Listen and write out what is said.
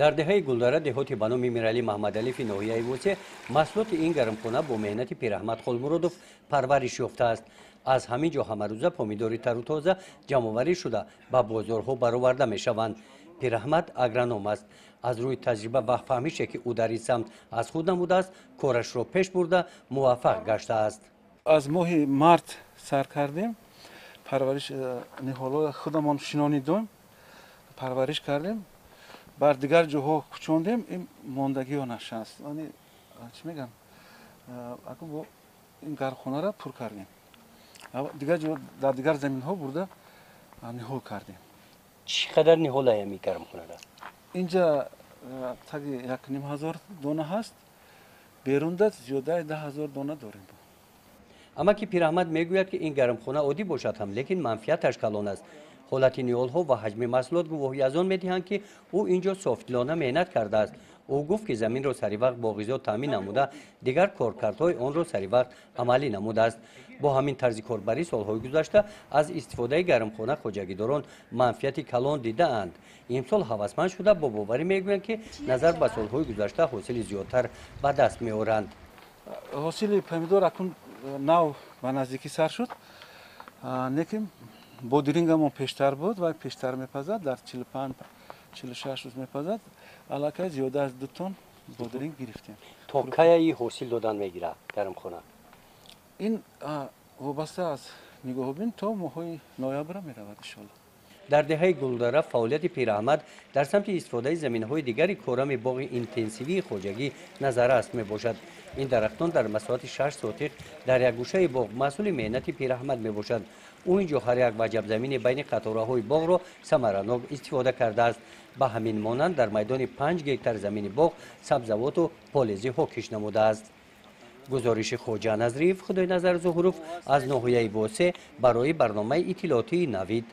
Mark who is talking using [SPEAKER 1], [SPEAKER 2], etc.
[SPEAKER 1] Дар деҳаи Гулдара, деҳоти ба номи Миралӣ Маҳмадалифи ноҳияи Восе, маҳсулоти ин гармхона бо меҳнати Пираҳмад Холмуродов парвариш ёфтааст. Аз ҳамин ҷо ҳамарӯза помидори тару тоза ҷамъоварӣ шуда, ба бозорҳо бароварда мешаванд. Пираҳмад агроном аст. Аз рӯи таҷриба ва фаҳмише, ки ӯ дар ин самт аз худ намудааст, корашро пеш бурда, муваффақ гаштааст.
[SPEAKER 2] Аз моҳи март сар кардем парвариш, ниҳолҳо худамон шинонидем, парвариш кардем, бар дигар ҷоҳо кӯчондем. Ин мондагиҳо нашаст, чӣ мегӯям, ин гармхонаро пур кардем, дигар ҷо, дар дигар заминҳо бурда ниҳол кардем.
[SPEAKER 1] Чӣ қадар ниҳол ами гармхонада?
[SPEAKER 2] Инҷа таги 1500 дона ҳаст, берунда зиёдаи 10 000 дона дорем.
[SPEAKER 1] Амаки Пираҳмад мегӯяд, ки ин гармхона оддӣ бошад ҳам, лекин манфиаташ калон аст. Ҳолати ниҳолҳо ва ҳаҷми маҳсулот гувоҳӣ аз он медиҳанд, ки ӯ ин ҷо софдилона меҳнат кардааст. Ӯ гуфт, ки заминро саривақт бо ғизо таъмин намуда, дигар коркардҳои онро саривақт амалӣ намудааст. Бо ҳамин тарзи корбарӣ солҳои гузашта аз истифодаи гармхона хоҷагидорон манфиати калон дидаанд. Имсол ҳавасманд шуда, бо боварӣ мегӯянд, ки назар ба солҳои гузашта ҳосили зиёдтар ба даст меоранд.
[SPEAKER 2] Ҳосили помидор акун нав ба наздикӣ сар шуд, лекин бодирингамон пештар буд ва пештар мепазад, дар 45-46 рӯз мепазад. Аллакай зиёда аз 2 тонн бодиринг гирифтем.
[SPEAKER 1] То каяи ҳосил додан мегирад гармхона?
[SPEAKER 2] Ин вобаста аз нигоҳубин, то моҳҳои ноябра меравад, иншолло.
[SPEAKER 1] Дар деҳаи Гулдара фаъолияти Пираҳмад дар самти истифодаи заминҳои дигари корами боғи интенсивии хоҷагӣ назарраст мебошад. Ин дарахтон дар масоҳати 6 сотих дар як гӯшаи боғ маҳсули меҳнати Пираҳмад мебошад. Ӯ ин ҷо ҳар як ваҷабзамини байни қатораҳои боғро самаранок истифода кардааст. Ба ҳамин монанд дар майдони 5 гектар замини боғ сабзавоту полезиҳо кишт намудааст. Гузориши Хоҷа Назриев, Худойназар Зуҳуров аз ноҳияи Восе барои барномаи иттилоотии «Навид».